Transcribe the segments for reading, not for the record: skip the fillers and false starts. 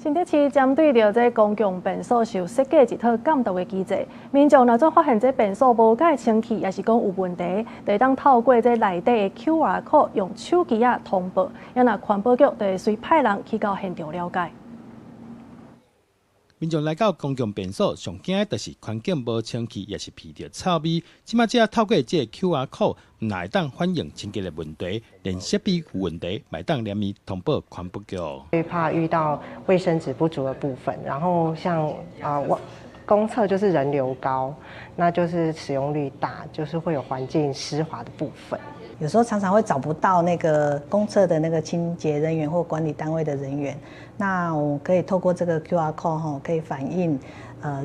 新竹市針對著這公共便所就設計一套監督的機制，民眾若做發現這便所無蓋清氣，抑是講有問題，就會當透過這內底的 QR code 用手機仔通報，啊若環保局就會隨派人去到現場了解。民眾來到公共便所，上驚的就是環境無清氣，抑是鼻著臭味。這馬只要透過這個 QR code，毋但會當反映清潔的問題，連設備有問題，嘛會當連面通報環保局。最怕遇到衛生紙不足的部分，然後像啊，我公廁就是人流高，那就是使用率大，就是會有環境濕滑的部分。有時候常常會找不到那個公廁的那個清潔人員或管理單位的人員，那我可以透過這個 QR code 吼，可以反映，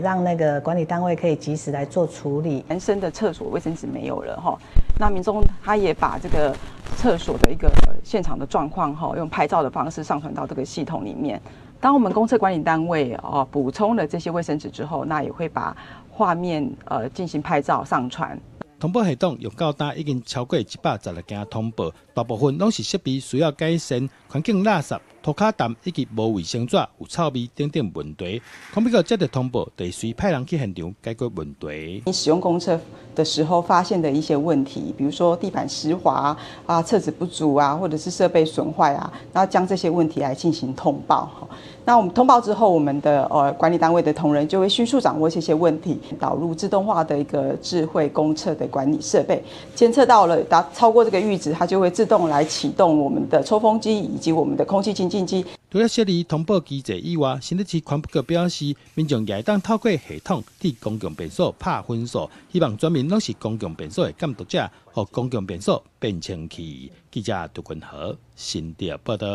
讓那個管理單位可以及時來做處理。男生的廁所衛生紙沒有了哈，那民眾他也把這個廁所的一個現場的狀況哈，用拍照的方式上傳到這個系統裡面。當我們公廁管理單位哦補充了這些衛生紙之後，那也會把畫面進行拍照上傳。通報系統用到今已經超過116件通報，大部分攏是設備需要改善、環境垃圾、塗跤澹以及無衛生紙、有臭味等等問題。環保局接到通報，就會隨派人去現場解決問題。你使用公廁的時候發現的一些問題，比如說地板濕滑啊、廁紙不足啊，或者是設備損壞啊，然後將這些問題來進行通報。那我們通報之後，我們的管理單位的同仁就會迅速掌握這些問題，導入自動化的一個智慧公廁的管理設備，監測到了達超過這個閾值，它就會自動來啟動我們的抽風機以及我們的空氣清淨機。除了設立通報機制以外，新竹市環保局表示，民眾也會當透過系統佇公共便所拍分數，希望全民攏是公共便所的監督者，予公共便所變清氣。記者杜君和新竹報道。